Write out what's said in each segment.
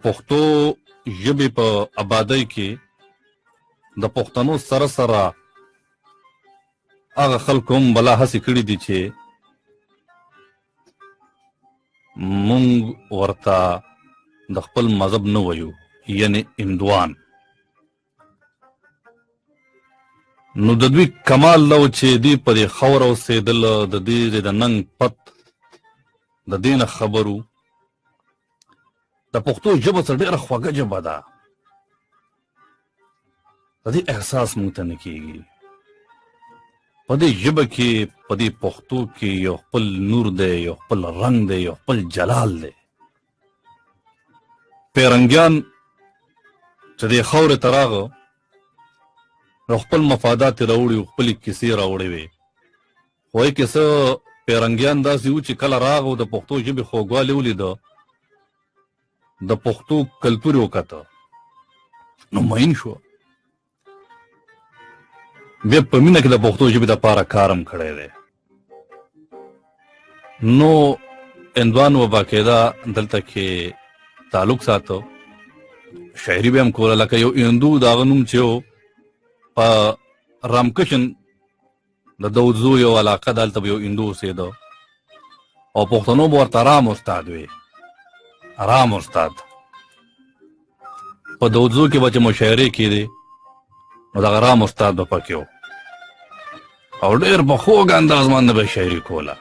پښتو ژبې په آبادۍ کې د پښتنو سره سره هغه خلکو هم بلا هڅې کړې دي چې مونږ ورته د خپل مذهب نه وایو، یعنی هندوان. نو د دوی کمال دا و چې دوی په دې خاوره اوسېدل، د دې د ننګ پت د دې نه خبر وو. د پښتو ژبه څه ډېره خوږه ژبه ده، د دې احساس مونږ ته نه کېږي. په دې ژبه کې، په دې پښتو کې یو خپل نور دی، یو خپل رنګ دی، یو خپل جلال دی. پیرنګیان چې دې خاورې ته راغه نو خپل مفادات یې راوړي وو، خپلې کیسې راوړې وې. خو یې کیسه پیرنګیان داسې وو چې کله راغو د پښتو ژبې خوږوالی ولیده، د پښتو کلتور یې وکته نو مین شو. بیا په مینه کې د پښتو ژبې دپاره کار هم کړی دی. نو هندوانو به باقاعده دلته کې تعلق ساته، شاعري به هم کوله. لکه یو هندو د هغه نوم چې و په رامکشن د دودزو یو علاقه ده، هلته به یو هندو اوسېده او پښتنو به ورته رام استاد وي. رام استاد په دودزو کې به چې مشاعرې کېدې نو دغه رام استاد به پکې و او ډېر په خوږ انداز باندې به شاعري کوله.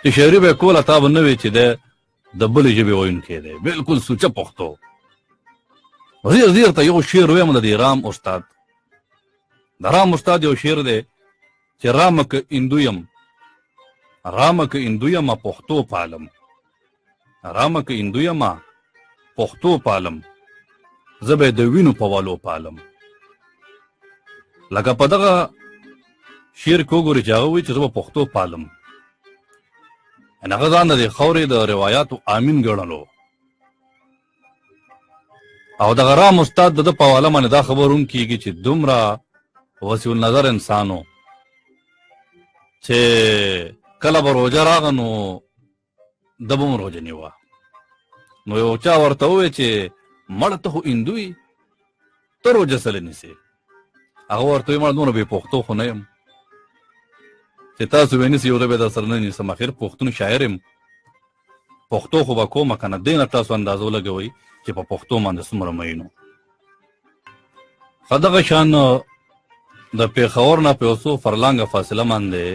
چې شاعري به یې کوله تا به نه وي چې دی د بلې ژبې ویونکی دی، بالکل سوچه پښتو. زه زه ته یو شعر وایم د دې رام استاد. د رام استاد یو شعر دی چې رامه که هندو یم، رامه که هندو یم پښتو پالم، رامه که هندو یم پښتو پالم، زه به د وینو په والو پالم. لکه په دغه شعر کې وګورئ چې هغه وایي چې زه به پښتو پالم، یعنې هغه ځان د دې خاورې د روایاتو امین ګڼلو. او دغه رام استاد د ده په حواله باندې دا خبر هم کېږي چې دومره وسیع النظر انسانو چې کله به روژه راغه نو ده به هم روژه نیوه. نو یو چا ورته وویل چې مړه ته خو هندو یې، ته روژه څه له نیسې؟ هغه ورته وویل مړه دومره بې پښتو خو نه یم چې تاسو به نیسئ، یو زه به در سره نه نیسم، اخر پښتون شاعر یم، پښتو خو به کومه که نه. دې نه تاسو اندازه ولګوئ چې په پښتو باندې څومره مین و. ښه دغه شان د پېښور نه په یو څو فرلانګه فاصله باندې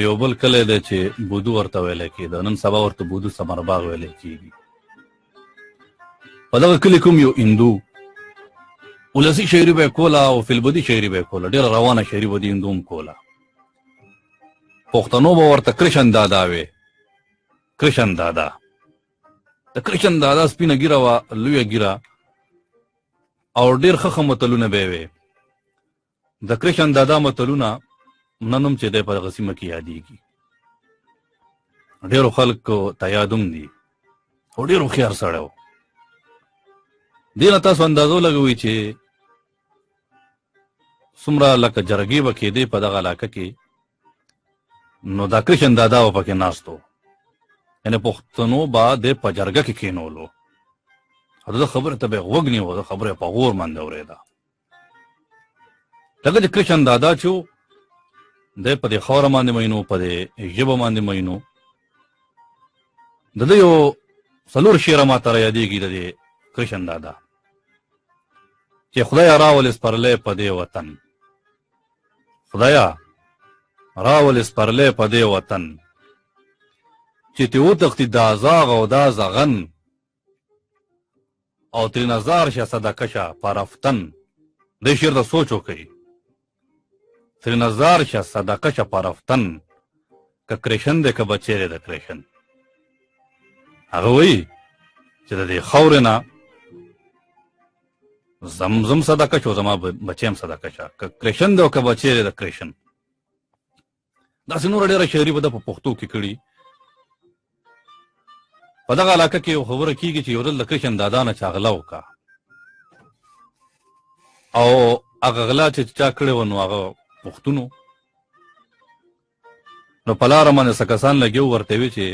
یو بل کلی دی چې بودو ورته ویلی کېده، نن سبا ورته بودو سمرباغ ویلی کېږي. په دغه کلي کوم یو هندو ولسي شاعري به یې کوله او فلبدي شاعري به یې کوله، ډېره روانه شاعري به دې هندو هم کوله. پښتنو به ورته کرشن دادا وی، کرشن دادا. د کرشن دادا سپینه ږیره وه، لویه ږیره، او ډېر ښه ښه متلونه به یې وې. د کرشن دادا متلونه نن هم چې دی په دغه سیمه کې یادېږي، ډېرو خلکو ته یاد هم دي، او ډېر هوښیار سړی و. دې نه تاسو اندازه ولګوئ چې څومره لکه جرګې به کېدې په دغه علاقه کې، نو دا کرشن دادا به پکې ناست و، یعنې پښتنو به دی په جرګه کې کېنولو او د ده خبرې ته به یې غوږ نیوه، د خبرې په غور باندې اورېده. لکه چې کرشن دادا چې و دی په دې خاوره باندې مین و، په دې ژبه باندې مین و. د ده یو څلور شعره ما ته رایادېږي د دې کرشن دادا چې خدایه راولې سپرلی په دې وطن، خدایه راولې سپرلی په دې وطن، چې ترې وتښتي دا زاغ او دا زغن، او ترېنه ځار شه صدقه شه په رفتن. دې شعر ته سوچ وکړئ، ترېنه ځار شه صدقه شه په رفتن، که کرشن دی که بچی دی د کرشن. هغه وایي چې د دې خاورې نه زمزم صدقه شو، زما بچی هم صدقه شه، که کرشن دی او که بچی دی د کرشن. داسې نوره ډېره شاعري به ده په پښتو کې کړي. په دغه علاقه کې یو خبره کېږي چې یو ځل د کرشن دادا نه چا غلا وکړه، او هغه غلا چې چا کړې وه نو هغه پښتون و. نو په لاره باندې څه کسان لګي وو، ورته وي چې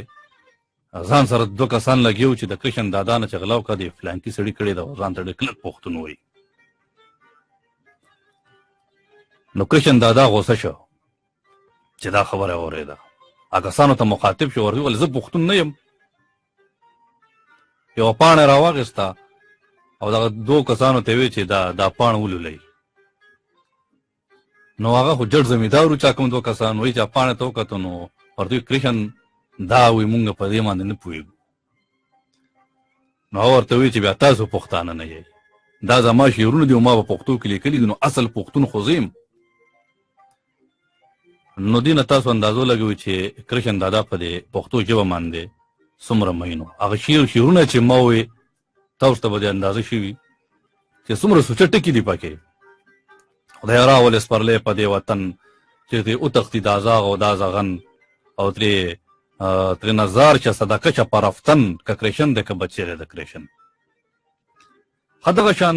ځان سره دوه کسان لګیو چې د کرشن دادا نه چې غلا وکړه، د فلانکي سړي کړې ده، ځان ته ډېر کلک پښتون وایي. نو کرشن دادا غوسه شو چې دا خبره اورېده، هغه کسانو ته مخاطب شو، ورته وویل زه پښتون نه یم. یوه پاڼه راواخیسته او دغه دوو کسانو ته وی چې دا پاڼه ولولئ. نو هغه خو جټ زمیندار و، چا کوم دوه کسان وایي چې پاڼه ته وکتو، نو ورته وایي کرشن دا وایي مونږ په دې باندې نه پوهېږو. نو هغه ورته وایي چې بیا تاسو پښتانه نه یئ، دا زما شعرونه دي او ما په پښتو کې لیکلي دي، نو اصل پښتون خو زه یم. نو دې نه تاسو اندازه ولګوئ چې کرشن دادا په دې پښتو ژبه باندې څومره مین و. هغه شعرونه چې ما وویل تاسو ته به دې اندازه شوي چې څومره سوچه ټکي دي پکې. خدای راولې سپرلی په دې وطن چې ترې وتښتي دا زاغ او دا زغن، او ترې نظار شه صدقه شه په رفتن، که کرشن دی که بچی دی د کرشن. ښه دغه شان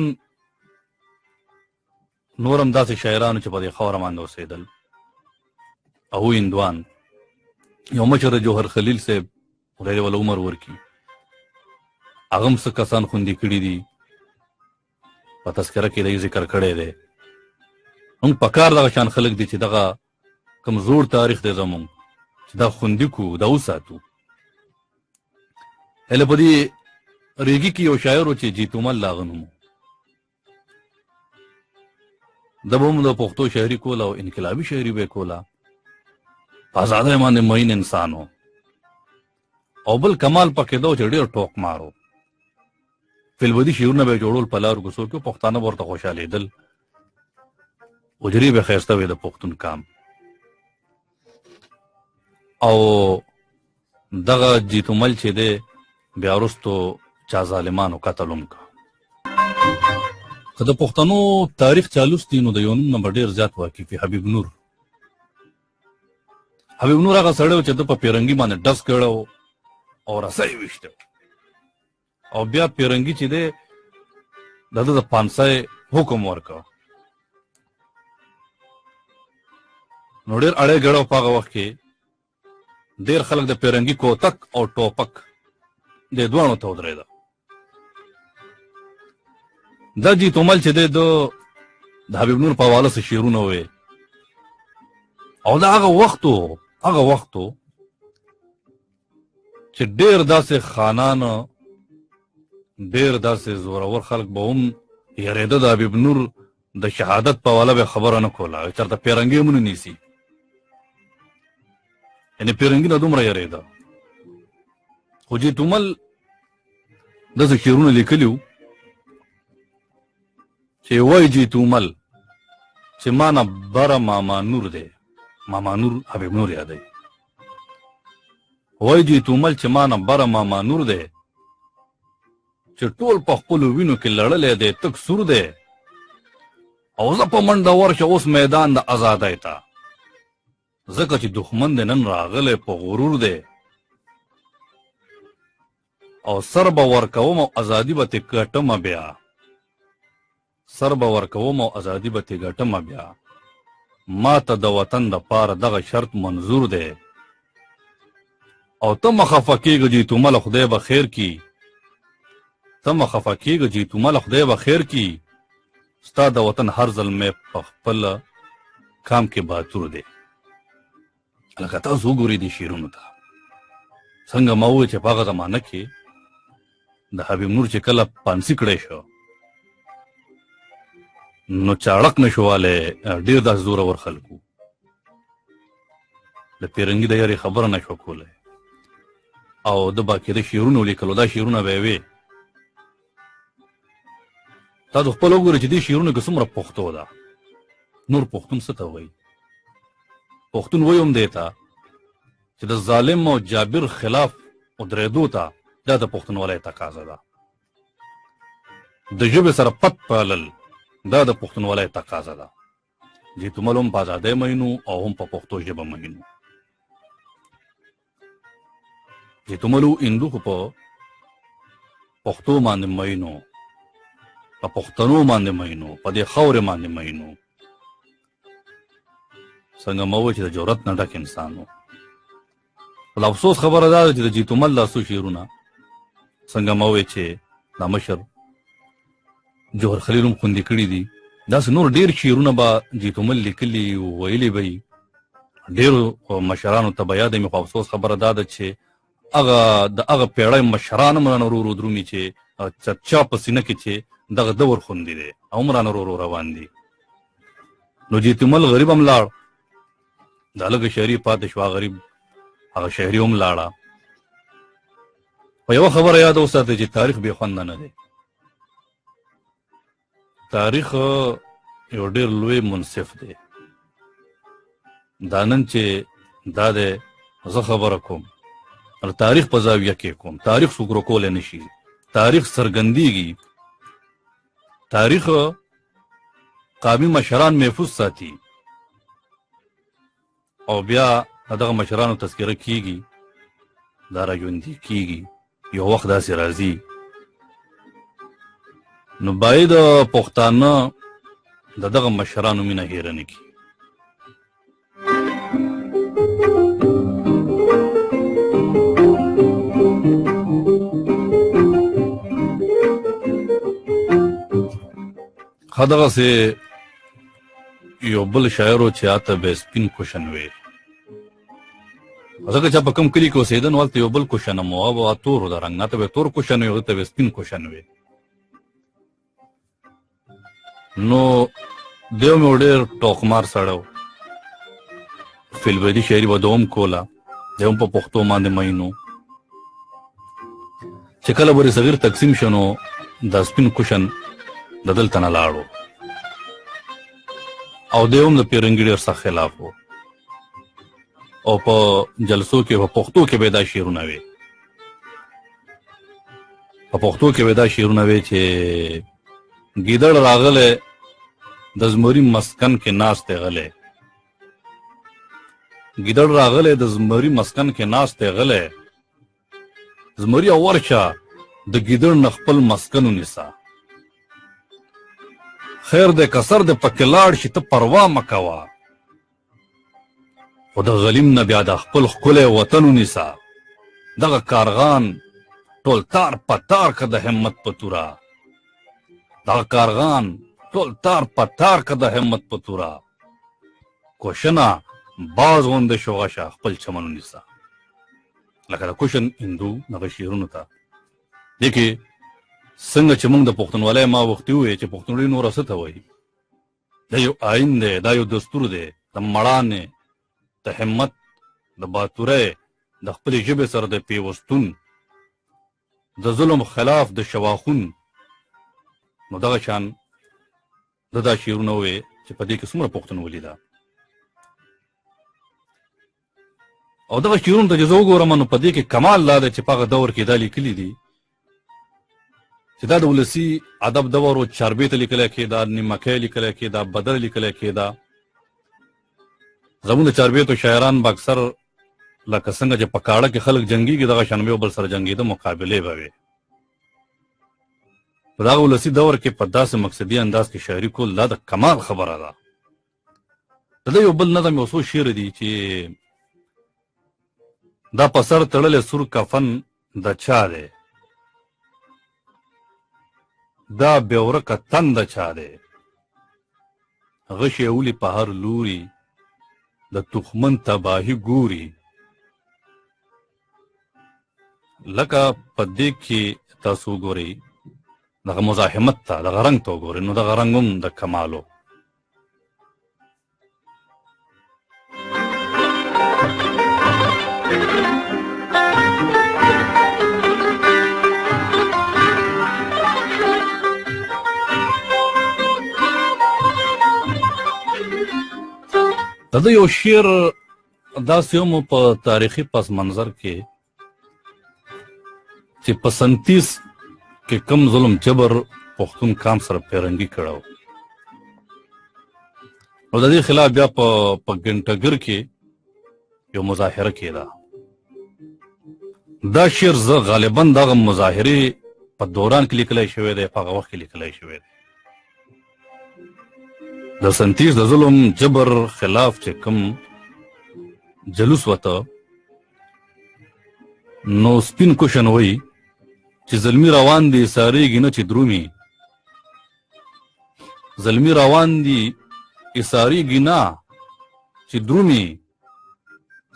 نور هم داسې شاعرانو چې په دې خاوره باندې اوسېدل او هندوان. یو مشر جوهر خلیل صاحب، خدای دې وله عمر ورکړي، هغه هم څه کسان خوندي کړي دي، په تذکره کې دی ذکر کړی دی. موږ په کار دغه شان خلک دي چې دغه کوم زوړ تاریخ دی زموږ، چې دا خوندي کړو، دا وساتو. هله په دې ریګي کې یو شاعر و چې جیتومل د هغه نوم و، ده به هم د پښتو شاعري کوله او انقلابي شاعري به یې کوله. په ازادۍ باندې مین انسان و، او بل کمال پکې دا و چې ډېر ټوک مار و. فلبدي شعرونه به یې جوړول په لارو کوڅو کې، پښتانه به ورته خوشحالېدل، حجرې به ښایسته وې د پښتون کام. او دغه جیتومل چې دی بیا وروستو چا ظالمانو قتل هم کړ. که د پښتنو تاریخ چا لوستی نو د یو نوم نه به ډېر زیات واقف وي، حبیب نور. حبیب نور هغه سړی و چې ده په پیرنګي باندې ډز کړی و او رسۍ یې ویشتی، او بیا پیرنګي چې دی د ده د پانسۍ حکم ورکړ. نو ډېر اړی ګړی په هغه وخت کې ډېر خلک د پیرنګي کوتک او ټوپک دې دواړو ته ودرېده. دا جیتومل چې دی د حبیب نور په حواله څه شعرونه وویل، او دا هغه وخت و، هغه وخت و چې ډېر داسې خانان، ډېر داسې زورور خلک به هم یریده د حبیب نور د شهادت په حواله به خبره نه کوله، چېرته پیرنګي هم نه نیسي، یعنې پیرنګي نه دومره یریده. خو جیتومل داسې شعرونه لیکلي وو چې وایي جیتومل چې ما نه بره ماما نور دی، ماما نور حبیب نور یادوي، وایي جیتومل چې ما نه بره ماما نور دی، چې ټول په خپلو وینو کې لړلی دی، تک سور دی، او زه په منډه ورشه اوس میدان د ازادۍ ته، ځکه چې دښمن دی نن راغلی په غرور دی، او سر به ورکوم او ازادي به ترې ګټمه بیا، سر به ورکوم او ازادي به ترې ګټمه بیا، ما ته د وطن دپاره دغه شرط منظور دی، او ته مه خفه کېږه جیتومله خدای به خیر کړي، ته مه خفه کېږه جیتومله خدای به خیر کړي، ستا د وطن هر زلمی په خپل کام کې باتور دی. لکه تاسو وګورئ دې شعرونو ته، څنګه ما وویل چې په هغه زمانه کې د حبیب نور چې کله پانسي کړی شو نو چاړک نه شوالی، ډېر داسې زورور خلک وو، د پیرنګي د یارې خبره نه شوه کولی، او ده باقاعده شعرونه ولیکل، دا شعرونه به یې وې. تاسو خپل وګورئ چې دې شعرونو کې څومره پښتو ده. نور پښتون څه ته وایي؟ پښتون وایي هم دې ته چې د ظالم او جابر خلاف ودرېدو ته دا د پښتونولۍ تقاضا ده، د ژبې سره پت پالل دا د پښتونولۍ تقاضا ده. جیتومل هم په ازادۍ مینو او هم په پښتو ژبه مینو. جیتومل هندو خو په پښتو باندې مینو، په پښتنو باندې مینو، په دې خاورې باندې مینو. څنګه ما وویل چې د جرأت نه ډک انسان و. خو د افسوس خبره دا ده چې د جیتومل دا څو شعرونه څنګه ما وویل چې دا مشر جوهر خلیل هم خوندي کړي دي، داسې نور ډېر شعرونه به جیتومل لیکلي ویلي به یي، ډېرو مشرانو ته به یاد وي. خو افسوس خبره دا ده چې هغه د هغه پېړۍ مشران هم رانه ورو ورو درومي چې چا په سینه کې چې دغه دور خوندي دی او هم رانه ورو ورو روان دي. نو جیتومل غریب هم لاړ، دا لږه شاعري پاتې شوه، غریب هغه شاعري هم لاړه. خو یوه خبره یاد وساتئ چې تاریخ بې خونده نه دی. تاریخ یو ډېر لوی منصف دی. دا نن چې دا دی زه خبره کوم، تاریخ په زاویه کې کوم، تاریخ څوک ورکولی نه شي، تاریخ څرګندېږي، تاریخ قامي مشران محفوظ ساتي او بیا دغه مشرانو تذکره کیږي، دا را ژوندي کیږي. یو وخت داسې راځي نو باید پښتانه د دغه مشرانو مینه هېره نه کړي. ښه دغسې یو بل شاعر و چې هاته به سپین کوشن وی، ځکه چې په کوم کلي کې اوسېده نو هلته یو بل کوشن هم و، هغه تور و د رنګ، هلته به تور کوشن وي، هغه ته به سپین کوشن وي. نو دی هم یو ډېر ټوکمار سړی و، فلبدي شاعري به ده هم کوله، دی هم په پښتو باندې مین و. چې کله بر صغیر تقسیم شو نو دا سپین کوشن د دلته نه لاړو او دی هم د پیرنګي ډېر سخت خلاف و او په جلسو کې په پښتو کې به دا شعرونه وي، په پښتو کې به دا شعرونه وي چې ګیدړ راغلی د زمري مسکن کې ناست دی غلی، ګیدړ راغلی د زمري مسکن کې ناست دی غلی، زمري ورشه د ګیدړ نه خپل مسکن ونیسه، خیر دی که سر دې پکې لاړ شي ته پروا مه کوه، خو د غلیم نه بیا د خپل ښکلی وطن ونیسه، دغه کارغان ټول تار په تار که د همت په توره، دغه کارغان ټول تار په تار که د همت په توره، کوشنه باز غوندې شوغه شه خپل چمن ونیسه. لکه د کوشن هندو دغه شعرونو ته دې کې څنګه چې موږ د پښتونولۍ ما وختي وویل چې پښتونولي نوره څه ته وایي، دا یو آیین دی، دا یو دستور دی، د مړانې، د همت، د باتورۍ، د خپلې ژبې سره د پیوستون، د ظلم خلاف د شواخون. نو دغه شان ده دا شعرونه وویل چې په دې کې څومره پښتونولي ده. او دغه شعرونو ته چې زه وګورم نو په دې کې کمال دا دی چې په هغه دور کې دا لیکلي دي چې دا د ولسي ادب دور و، چاربیته لیکلی کېده، نیمکی لیکلی کېده، بدر لیکلی کېده. زموږ د چاربیتو شاعران به اکثر لکه څنګه چې په کاړه کې خلک جنګېږي دغه شان به یو بل سره جنګېده، مقابلې به وې. په دغه ولسي دور کې په داسې مقصدي انداز کې شاعري کول دا د کمال خبره ده. د ده یو بل نظم یو څو شعر دي چې دا په سر تړلی سور کفن د چا دی، دا بې ورکه تن د چا دی، غشی ولي په هر لوري د دښمن تباهي ګوري. لکه په دې کې تاسو وګورئ دغه مزاحمت ته، دغه رنګ ته وګورئ، نو دغه رنګ هم د کمالو. د ده یو شعر داسې هم په تاریخي پس منظر کې چې په سنتیس کې کم ظلم جبر پښتون کام سره پیرنګي کړو، نو د دې خلاف بیا په ګنټګر کې یو مظاهره کېده. دا شعر زه غالبا دغه مظاهرې په دوران کې لیکلی شوی دی، په هغه وخت کې لیکلی شوی دی. د سنتیس د ظلم جبر خلاف چې کوم جلوس وته نو سپین کوشن وایي چې زلمی روان دي سارېږي نه چې درومي، زلمی روان دي ایسارېږي نه چې درومي،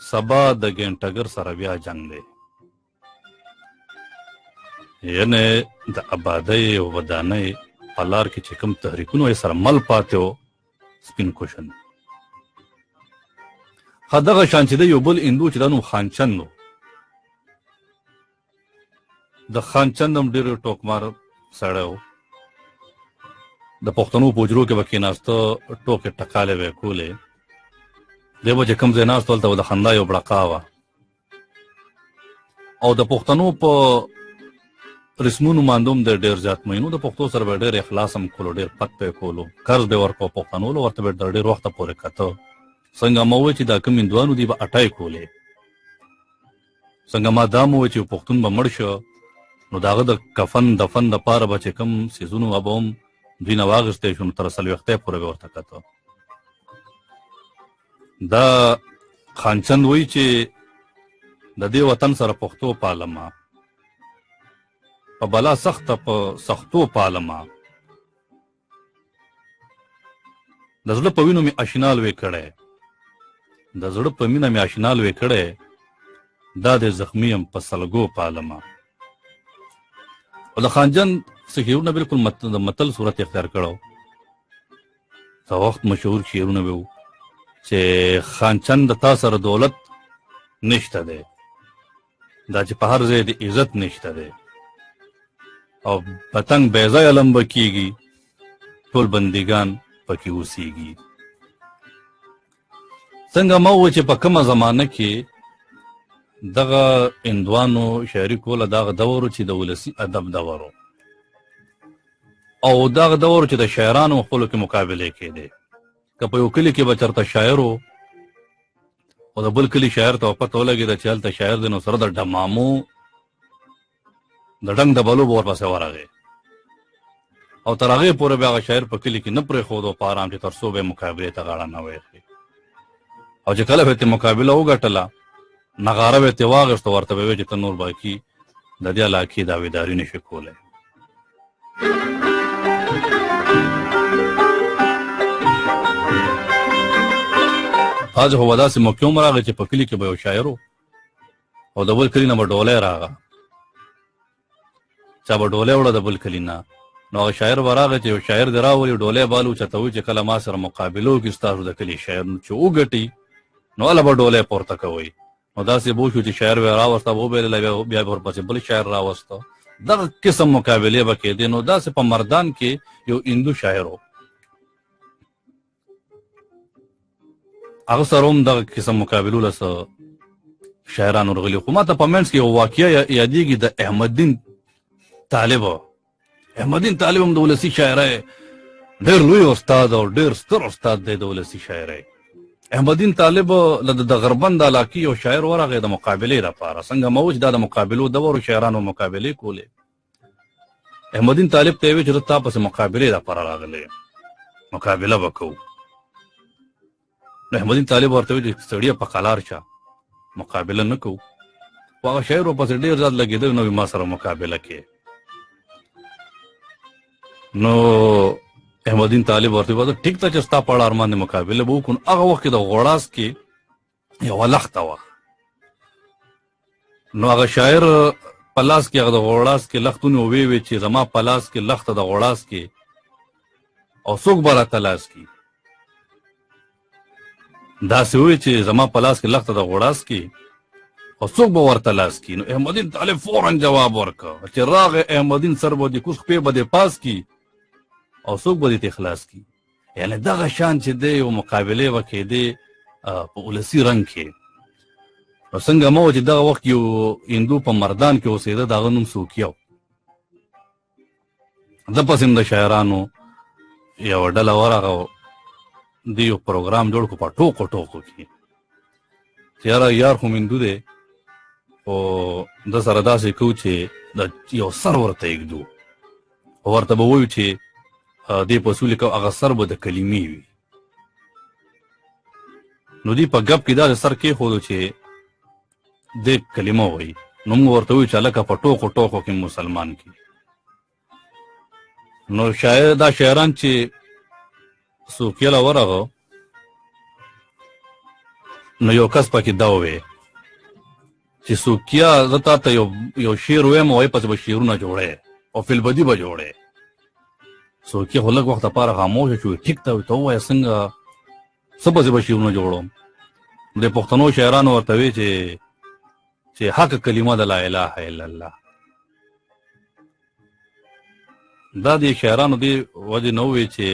سبا د ګینټګر سره بیا جنګ دی. یعنې د ابادۍ او ودانۍ په لار کې چې کوم تحریکونه یې سره مل پاتې و سپین کوشن. ښه دغه شان چې دی یو بل هندو چې دا نوم خانچند و، د خانچند هم ډېر ټوکمار سړی و، د پښتنو په حجرو کې به کېناسته، ټوکې ټکالې به یې کولې. دی به چې کوم ځای ناست هلته به د خندا یو بړقا وه. او د پښتنو په رسمونو باندې هم دی ډېر زیات مین و، د پښتو سره به ډېر اخلاص هم کولو، ډېر پت به یې کولو، قرض به یې ورکاوه پښتنو له، ورته به یې تر ډېر وخته پورې کته. څنګه ما وویل چې دا کوم هندوانو دي به اټای کولې، څنګه ما دا مو وویل چې پښتون به مړ شو نو د هغه د کفن دفن دپاره به چې کوم څیزونو به هم دوی نه واخیستی شو، نو تر څلوېښتۍ پورې به ورته کته. دا خانچند وایي چې د دې وطن سره پښتو پالمه، په بلا سخته په سختو پالمه، د زړه په وینو مې اشنا لوی کړی، د زړه په مینه مې اشنا لوی کړی، دا د زخمي یم په سلګو پالمه. او د خانجن څه شعرونه بالکل د متل صورت اختیار کړو. دا وخت مشهور شعرونه به وو چې خانچند د تا سره دولت نشته دی، دا چې په هر ځای د عزت نشته دی، او پتنګ بې ځایه لمبه کیږي، ټول بندګان پکې اوسیږي. څنګه ما وویل چې په کومه زمانه کې دغه هندوانو شاعري کوله، دغه دور چې د ولسي ادب دور او دغه دور چې د شاعرانو خپلو کې مقابلې کېدې. که په یو کلي کې به چېرته شاعر و او د بل کلي شاعر ته پته ولګېده چې هلته شاعر دی، نو سره د ډمامو د ډنګ د بلو به ورپسې ورغی او تر هغې پورې به هغه شاعر په کلي کې نه پرېښودو په ارام چې تر څو به یې مقابلې ته غاړه نه وایښې. او چې کله به یې ترې مقابله وګټله، نغاره به یې ترې واخیسته، ورته به یې ویل چې ته نور باقي د دې علاقې دعوېداري نه شې کولی. بعضې خو به داسې موقع هم راغی چې په کلي کې به یو شاعر و او د بل کلي نه به ډولی راغه، چا به ډولی وړه د بل کلي نه، نو هغه شاعر به راغی چې یو شاعر دې راولي، ډولی به اوچتوي چې کله ما سره مقابله وکړي ستاسو د کلي شاعر، نو چې وګټي نو هله به ډولی پورته کوئ. نو داسې به وشو چې شاعر به یې راوسته، وبېلله، بیا به ورپسې بل شاعر راوسته، دغه قسم مقابلې به کېدې. نو داسې په مردان کې یو هندو شاعر و، هغه سره هم دغه قسم مقابلو له څه شاعران ورغلي. خو ما ته په منځ کې یو واقعه یادېږي د احمددین طالب. احمددین طالب هم د ولسي شاعرۍ ډېر لوی استاد او ډېر ستر استاد دی د ولسي شاعرۍ. احمددین طالب له د غربند علاقې یو شاعر ورغی د مقابلې لپاره. څنګه ما وویل چې دا د مقابلو دور و، شاعرانو مقابلې کولې. احمددین طالب ته یې وویل چې زه تا پسې مقابلې لپاره راغلی یم، مقابله به کوو. نو احمددین طالب ورته وویل چې سړیه په قلار شه، مقابله نه کوو. خو هغه شاعر ورپسې ډېر زیات لګېدلی، نو ما سره مقابله کې. نو احمددین طالب ورته وویل ټیک ده چې ستا په اړه ارمان دی مقابله به وکړو. هغه وخت کې د غوړاس کې یوه لښته وه، نو هغه شاعر په لاس کې هغه د غوړاس کې لښت ونیو، ویې ویل چې زما په لاس کې لښته د غوړاس کې او څوک به راته لاس کړي. داسې وویل چې زما په لاس کې لښته د غوړاس کې او څوک به ورته لاس کړي. نو احمدین طالب فوراً جواب ورکړ چې راغی احمدین سر به دې کوز، خپې به دې پاس کړي او څوک به دې ترې خلاص کړي. یعنې دغه شان چې دی یو مقابلې به کېدې په ولسي رنګ کې. نو څنګه مو چې دغه وخت یو هندو په مردان کې اوسېده، د هغه نوم سوکیه و. د پسې هم د شاعرانو یوه ډله ورغه، دی یو پروګرام جوړ کړو په ټوکو ټوکو کې چې یاره یار خو هندو دی، خو ده سره داسې کوو چې د یو سر ورته ایږدو، ورته به وایو چې دې په اصول کې هغه سر به د کلمې وي. نو دی په ګپ کې داسې سر کېښودو چې دې کلمه وایي. نو موږ ورته وایو چې هلکه په ټوکو ټوکو کې مسلمان کی. نو شاعر دا شاعران چې سوکیه له ورغه، نو یو کس پکې دا ووی چې سوکیه زه تا ته یو شعر وایم او هغې پسې به شعرونه جوړې او فلبدي به جوړې. سوکیه خو لږ وخت لپاره خاموشه شو، ټیک ته ته ووایه څنګه څه پسې به شعرونه جوړوم. د پښتنو شاعرانو ورته وی چې حق کلمه د لا اله الا الله. دا د شاعرانو دی وجه نه وی چې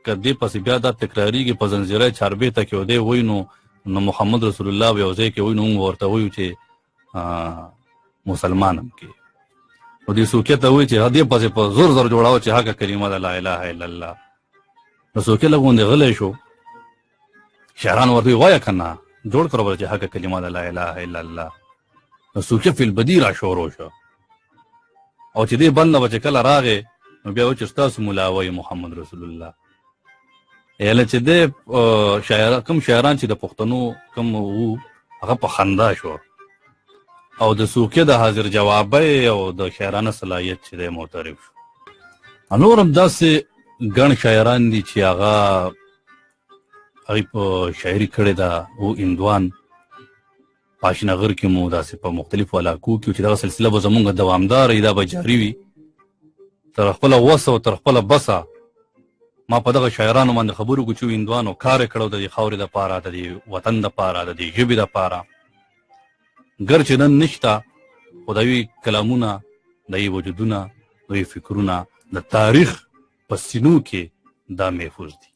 که دې پسې بیا دا تکراریږي په زنځیره چاربیته کې دی وای نو محمد رسول الله به یو ځای کې وای، نو موږ ورته وایو چې مسلمان هم کې. نو دې سوکیه ته وایي چې دې پسې په زور زور جوړاوه چې حق کلمه ده لا اله الا الله. نو سوکیه لږ غوندې غلی شو، شاعران ورته وایه که نه جوړ کړه چې حق کلمه ده لا اله الا الله. نو سوکیه فی البدی را شروع شو، او چې دې بند به چې کله راغی نو بیا و چې ستاسو ملا وایي محمد رسول الله. یعنی چې دی شاعر کوم شاعران چې د پښتنو کوم وو هغه په خندا شو، او د سوکیه د حاضر جوابۍ او د شاعرانه صلاحیت چې دی معترف شو. نور هم داسې ګڼ شاعران دي چې هغه هغې په شاعري کړې ده، او هندوان پاشنغر کې مو داسې په مختلفو علاقو کې چې دغه سلسله به زمونږ دوامداره وي، دا به جاري وي تر خپله وسه او تر خپله بسه. ما په دغه شاعرانو باندې خبرو وکړو چې هندوانو کار یې کړی د دې خاورې دپاره، د دې وطن دپاره، د دې ژبې دپاره. ګر چې نن نشته، خو د دوی کلامونه، د دوی وجودونه، د دوی فکرونه د تاریخ په سینو کې دا محفوظ دي.